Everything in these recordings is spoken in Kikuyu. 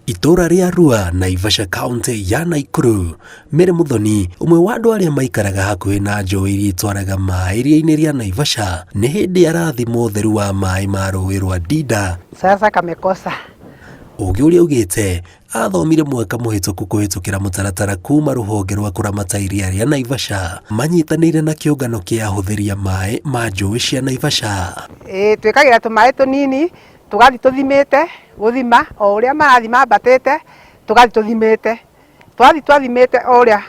Itũũra rĩa Rua, Naivasha, kaũntĩ ya Naikuru. Mary Muthoni, ũmwe wa andũ arĩa maikaraga hakuhĩ na njũĩ iria itwaraga maĩ iria-inĩ rĩa Naivasha, nĩ hĩndĩ arathimwo ũtheru wa maĩ ma rũĩ rwa Ndinda. Sasa kamekosa. Ũgĩ ũrĩa augĩte athomire mwaka mũhĩtũku kũhĩtũkĩra mũtaratara kuma rũhonge rwa kũramata iria rĩa Naivasha manyitanĩire na kĩũngano kĩa ahũthĩri a maĩ ma njũĩ cia Naivasha. Ĩĩ twĩkagĩra tũmaĩ tũnini tũgathiĩ tũthimĩte gũthima o ũrĩa marathiĩ mambatĩte tũgathiĩ tũthimĩte twathiĩ twathimĩte o ũrĩa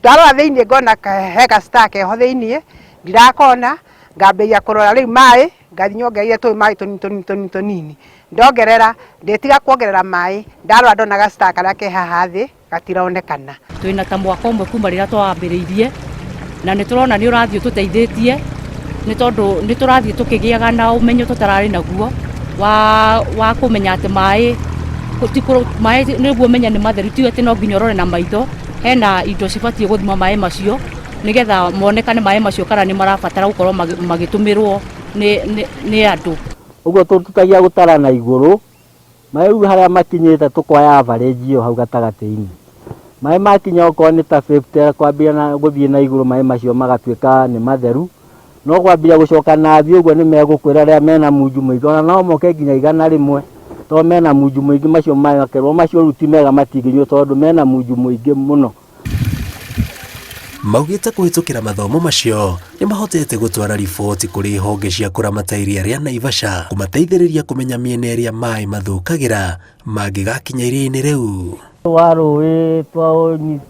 ndarora thĩiniĩ ngona he ga star keho thĩiniĩ ndirakona ngambĩrĩria kũrora rĩu maĩ ngathiĩ nyongereire tũmaĩ tũnini tũnini tũnini tũnini ndongerera ndĩtiga kuongerera maĩ ndarora ndona ga star karĩa ke haha thĩ gatironekana. Twĩna ta mwaka ũmwe kuma rĩrĩa twawambĩrĩirie na nĩ tũrona nĩ ũrathiĩ ũtũteithĩtie nĩ tondũ nĩ tũrathiĩ tũkĩgĩaga na ũmenyo tũtararĩ naguo wa, wa kũmenya atĩ maĩ maĩ nĩguo ũmenye nĩ matheru ti atĩ no nginya ũrore na maitho, hena indo cibatiĩ gũthima maĩ macio nĩgetha monekane maĩ macio kana nĩ marabatara gũkorwo magĩtũmĩrwo nĩ, nĩ, nĩ andũ. Ũguo tũtutagia gũtara na igũrũ Maĩ rĩu harĩa makinyĩte tũkoya average ĩyo hau gatagatĩ-inĩ. Maĩ makinya okorwo nĩ ta 50 kwambia na gũthiĩ na igũrũ maĩ macio magatuĩka nĩ matheru, no kwambia gũcoka na thĩ ũguo nĩ megũkwĩra rĩrĩa mena munju mũingĩ, ona no moke nginya 100 tondũ mena munju mũingĩ macio maĩ makerwo macio rĩu ti mega matingĩnyuo tondũ mena munju mũingĩ mũno. Maugĩte kũhĩtũkĩra mathomo macio nĩ mahotete gũtwara riboti kũrĩ honge cia kũramata iria rĩa Naivasha kũmateithĩrĩria kũmenya mĩena ĩrĩa maĩ mathũkagĩra mangĩgakinya iria-inĩ rĩu. Wa rũĩ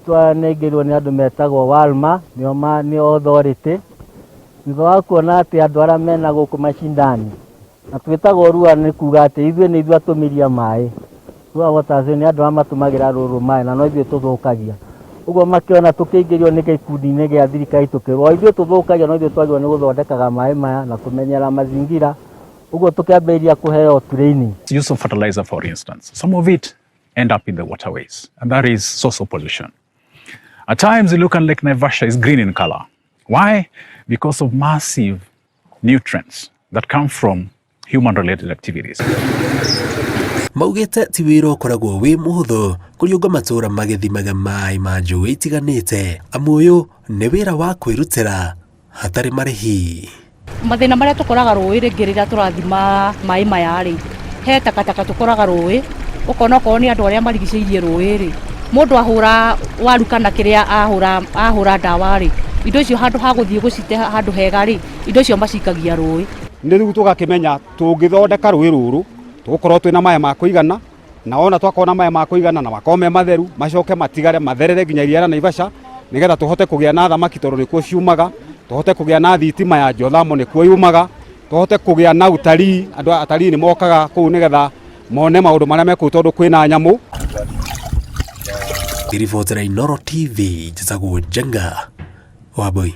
twanengeirwo nĩ andũ metagwo Walma nĩo nĩo authority thutha wa kuona atĩ andũ arĩa mena gũkũ macindani Na twĩtagwo Rua nĩ kuga atĩ ithuĩ nĩ ithuĩ atũmĩri a maĩ. Rua Waters nĩ andũ arĩa matũmagĩra rũrũ maĩ na no ithuĩ tũthũkagia. Ũguo makĩona tũkĩingĩrio nĩ gĩkundi-inĩ gĩa thirikari tũkĩrwo o ithuĩ tũthũkagia no ithuĩ twagĩrĩirwo nĩ gũthondekaga maĩ maya na kũmenyerera mazingira. Ũguo tũkĩambĩrĩria kũheo training. Use of fertilizer, for instance, some of it end up in the waterways, and that is source of pollution. At times, you look at Lake Naivasha is green in color. Why? Because of massive nutrients that come from human-related activities. Maugĩte ti wĩra ũkoragwo wĩ mũhũthũ kũriũnga matũũra magĩthimaga maĩ ma njũĩ itiganĩte amu ũyũ nĩ wĩra wa kwĩrutĩra hatarĩ marĩhi. Mathĩna marĩa tũkoraga rũĩ rĩngĩ rĩrĩa tũrathima maĩ maya rĩ, he takataka tũkoraga rũĩ, ũkona okorwo nĩ andũ arĩa marigicĩirie rũĩ rĩ, mũndũ ahũra waru kana kĩrĩa ahũra, ahũra ndawa rĩ, indo icio handũ ha gũthiĩ gũcite handũ hega rĩ, indo icio macikagia rũĩ. Nĩ rĩu tũgakĩmenya tũngĩthondeka rũĩ rũrũ tũgũkorwo twĩna maĩ ma kũigana na wona twakorwo na maĩ ma kũigana na makorwo me matheru macoke matigare matherere nginya iria rĩa Naivasha nigetha tũhote kũgĩa na thamaki tondũ nĩkuo ciumaga, tũhote kũgĩa na thitima ya Jothamo nĩkuo yumaga, tũhote kũgĩa na utalii, andũ atalii nĩ mokaga kũu nĩgetha mone maũndũ marĩa me kũu tondũ kwĩna nyamũ. Ngĩribotera Inooro TV, njĩtagwo Njenga Wambui.